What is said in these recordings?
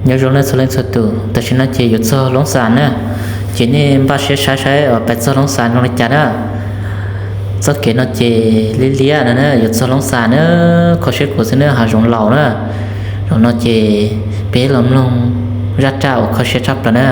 Nyob zoo nej txhua leej txhua tus, tam sim no ces yuav txog Loob Xas na, ces nej npaj siab saib saib uas peb txog Loob Xas zoo li cas na. Txoj kev no ces liab liab no na, yuav txog Loob Xas na, kho siab khuav xwb na, hav zoov laus na. Zaum no ces peb los mloog zaj raj uas kho siab tshaj plaws na.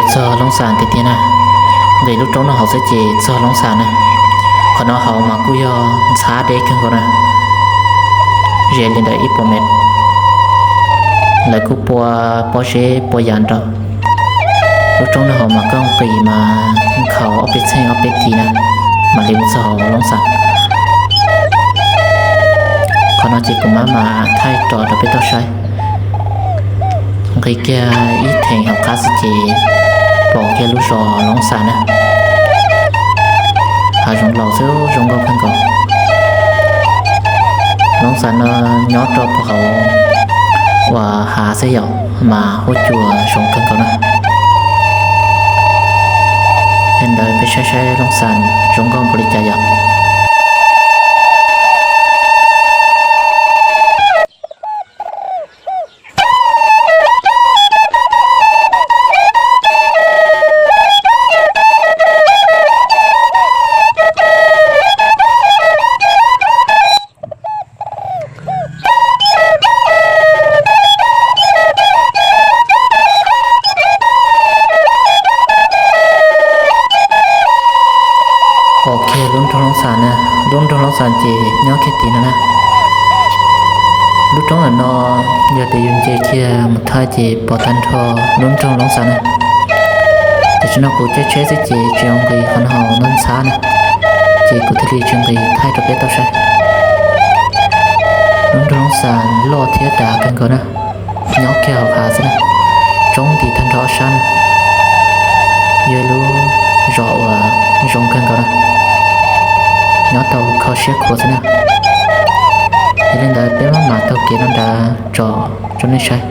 Txog Loob Xas tiag tiag na, nqis lub roob no hauv xwb ces txog Loob Xas na. Qhov no hauv mas kuj yog ntxhab deb kawg nkaus na, ze li ntawm ib puas mev. Lawv kuj pua pob zeb pua yas nrog. Lub roob no hauv mas koj nqis mas nkhaus ob peb txheej ob peb kis na, mam li mus txog hauv Loob Xas. Qhov no ces kuv mam mam thaij tso rau peb tau saib. Nqis kiag ib theem hauv qab xwb ces pom kiag lub zos Loob Xas na. Hav zoov laus xwb zoo nkauj kawg nkaus. Loob Xas no nyob rau puag hauv uas hav xwb yom, mas huab cua zoo kawg nkaus na. Yog li ntawd peb saib saib Loob Xas zoo nkauj npaum li cas yom. Pom kiag lub nroog Loob Xas na, lub nroog Loob Xas ces nyob kiag tim no na. Lub roob ntawm no yog tias yus nce kiag mus thaij ces pom tag nrho lub nroog Loob Xas na. Tam sim no kuv caij tsheb xwb ces tsis zoo nqis qhov no hauv no ntxhab na, ces kuv thiaj li tsis nqis thaij rau peb tau saib. Lub nroog Loob Xas loj thiab dav kawg nkaus na, nyob kiag hauv hav xwb na, tsoob nti tag nrho ob sab na. Yog lub zos uas zoo kawg nkaus na, nyob tau kho siab khuav xwb na. Yog li ntawd peb maj mam taug kev no nrad tso rau nej saib.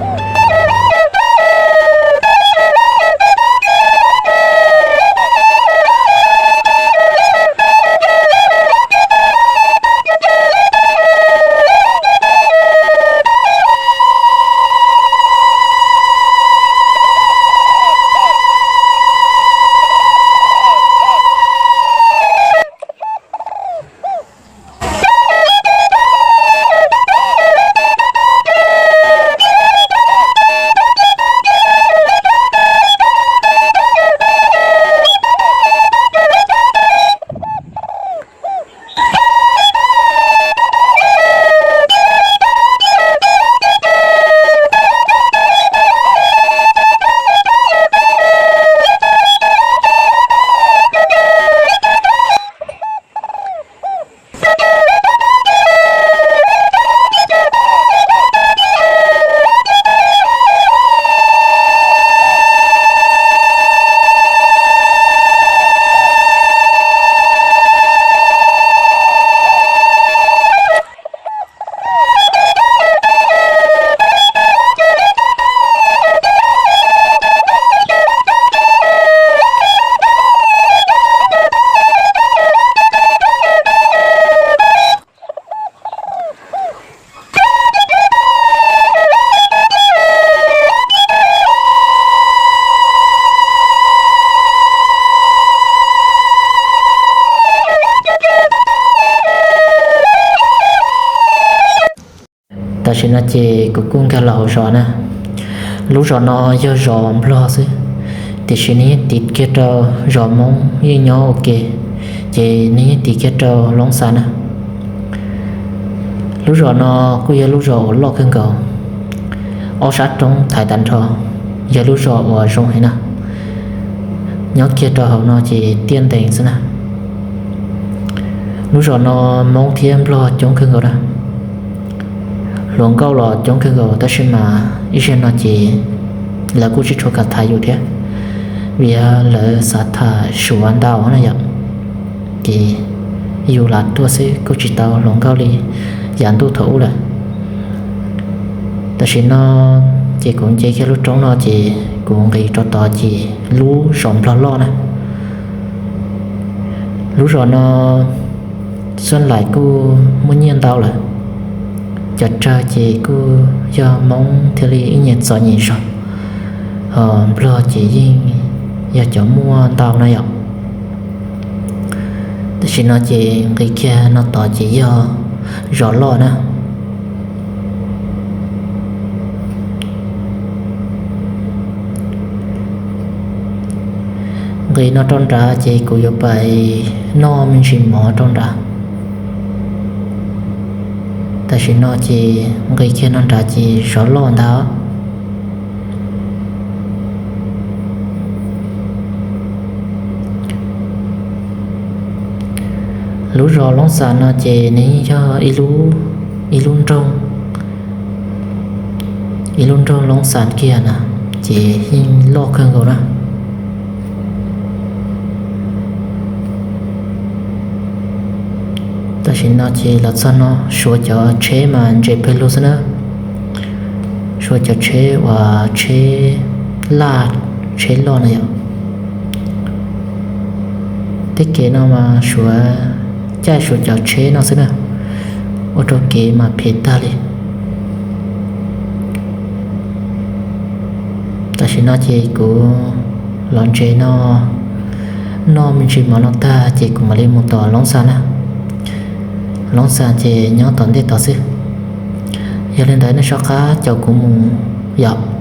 Tam sim no ces kuv kuj nkag los hauv zos na. Lub zos no yog zos Nplog xwb, tiam sis nws yeej tiv kiag rau zos Hmoob yeej nyob ua ke, ces nws yeej tiv kiag rau Loob Xas na. Lub zos no kuj yog lub zos uas loj kawg nkaus, ob sab roob thaiv tag nrho, yog lub zos uas zoo heev na. Nyob kiag rau hauv no ces tiaj ntees xwb na. Lub zos no Hmoob thiab Nplog coob kawg nkaus na. Hluas nkauj los coob kawg nkaus tab sis mas ib zaug no ces lawv kuj tsis tshua kam thaiv yus thiab, vim lawv xav tham Suav ntau na yom. Ces yus lam tuaj xwb kuj tsis tau hluas nkauj li yav ntuj thaum ub lawm. Tam sim no ces kuv nce kiag lub roob no ces kuv nqis rau tod ces lub zos Nplog loj na. Lub zos no xub laim kuj muaj nyiaj ntau lawm, cov tsawg ces kuj yog Hmoob thiaj li ib nyuag txom nyem zog, ho Nplog ces yeej yog cov muaj ntau na yom. Tam sim no ces nqis kiag no tod ces yog zos loj na. Nqis no rau nrad ces kuv yuav pais noj me ntsis mov rau nrad. Tam sim no ces nqis kiag no nrad ces zov loj ntag. Lub zos Loob Xas no ces nws yeej yog ib lub nroog, ib lub nroog Loob Xas kiag na, ces yeej loj kawg nkaus na. Tam sim no ces los txog no suav cov tsheb mas ntses pawg lug xwb na. Suav cov tsheb uas tsheb laj, tsheb loj no yom. Tej kev no mas suav caij suav cov tsheb no xwb na, ua rau kev mas phem tag li. Tam sim no ces kuv los ntses no, noj me ntsis mov no tag ces kuv mam li mus tom Loob Xas na. Loob Xas ces nyob tom ntej tod xwb. Yog li ntawd nej soj qab caum kuv mus yom.